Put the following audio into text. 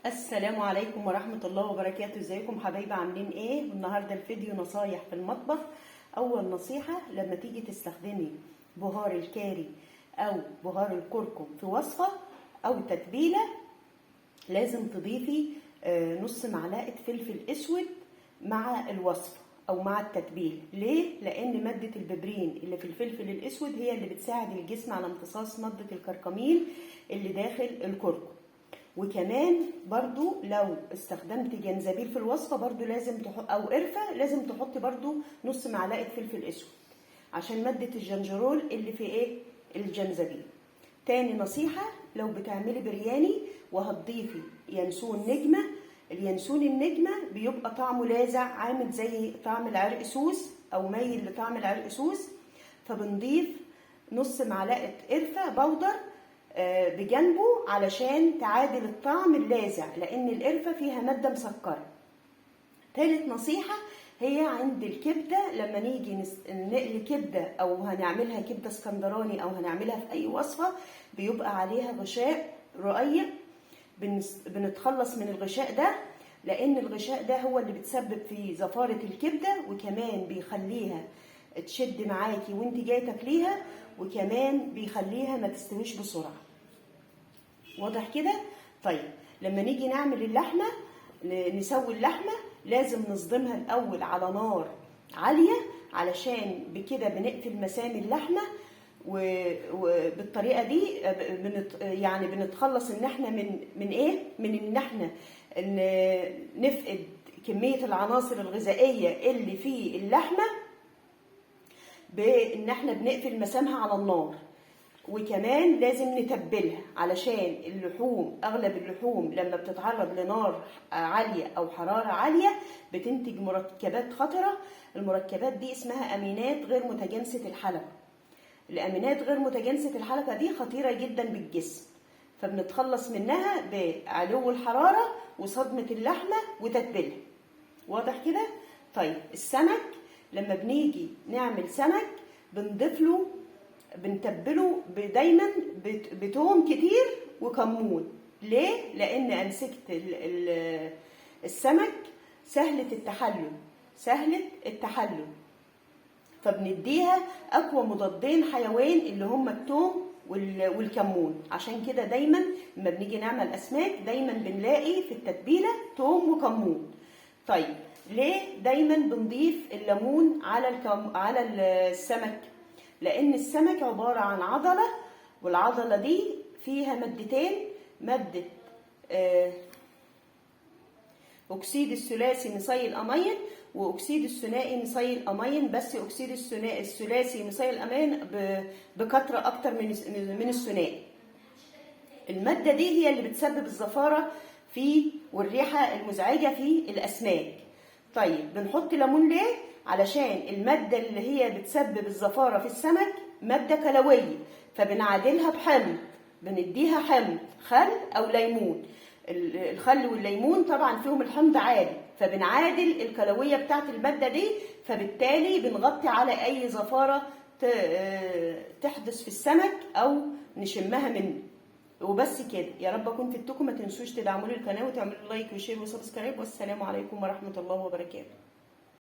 السلام عليكم ورحمة الله وبركاته. ازيكم حبايبي، عاملين ايه؟ النهاردة الفيديو نصايح في المطبخ. اول نصيحة، لما تيجي تستخدمي بهار الكاري او بهار الكركم في وصفة او تتبيلة لازم تضيفي نص معلقة فلفل اسود مع الوصفة او مع التتبيل. ليه؟ لان مادة الببرين اللي في الفلفل الاسود هي اللي بتساعد الجسم على امتصاص مادة الكركمين اللي داخل الكركم. وكمان برضو لو استخدمت جنزبيل في الوصفة برضو لازم تحط، او قرفة لازم تحطي برضو نص معلقة فلفل اسود عشان مادة الجنجرول اللي في ايه الجنزبيل. تاني نصيحة، لو بتعملي برياني وهتضيفي ينسون نجمة، اليانسون النجمة بيبقى طعمه لاذع، عامل زي طعم العرق سوس او مايل لطعم العرق سوس، فبنضيف نص معلقة قرفة بودر بجنبه علشان تعادل الطعم اللاذع، لان القرفة فيها مادة مسكرة. تالت نصيحة هي عند الكبدة، لما نيجي نقلي كبدة او هنعملها كبدة اسكندراني او هنعملها في اي وصفة بيبقى عليها غشاء رقيق، بنتخلص من الغشاء ده، لان الغشاء ده هو اللي بتسبب في زفارة الكبدة، وكمان بيخليها تشد معاكي وانت جاية تاكليها، وكمان بيخليها ما تستويش بسرعة. واضح كده؟ طيب لما نيجي نعمل اللحمة، نسوي اللحمة لازم نصدمها الأول على نار عالية، علشان بكده بنقفل مسام اللحمة، وبالطريقة دي يعني بنتخلص ان احنا من ايه؟ من ان احنا نفقد كمية العناصر الغذائية اللي في اللحمة بان احنا بنقفل مسامها على النار. وكمان لازم نتبلها علشان اللحوم، اغلب اللحوم لما بتتعرض لنار عالية او حرارة عالية بتنتج مركبات خطرة. المركبات دي اسمها امينات غير متجانسة الحلقة. الامينات غير متجانسة الحلقة دي خطيرة جدا بالجسم، فبنتخلص منها بعلو الحرارة وصدمة اللحمة وتتبيلها. واضح كده؟ طيب السمك لما بنيجي نعمل سمك بنضيف له، بنتبله دايما بتوم كتير وكمون. ليه؟ لان انسجه السمك سهله التحلل، سهله التحلل، فبنديها اقوى مضادين حيوان اللي هم التوم والكمون. عشان كده دايما لما بنيجي نعمل اسماك دايما بنلاقي في التتبيله توم وكمون. طيب ليه دايما بنضيف الليمون على السمك؟ لان السمك عباره عن عضله، والعضله دي فيها مادتين، ماده اكسيد الثلاثي ميثايل امين واكسيد الثنائي ميثايل امين، بس اكسيد الثلاثي ميثايل امين بكثره اكتر من الثنائي. الماده دي هي اللي بتسبب الزفاره في والريحه المزعجه في الاسماك. طيب بنحط ليمون ليه؟ علشان المادة اللي هي بتسبب الزفارة في السمك مادة كلوية، فبنعادلها بحمض، بنديها حمض، خل أو ليمون. الخل والليمون طبعا فيهم الحمض عالي، فبنعادل الكلوية بتاعت المادة دي، فبالتالي بنغطي على أي زفارة تحدث في السمك أو نشمها منه. وبس كده، يا رب أكون فدتكم. ما تنسوش تدعموا لي القناة وتعملوا like و share و subscribe، والسلام عليكم ورحمة الله وبركاته.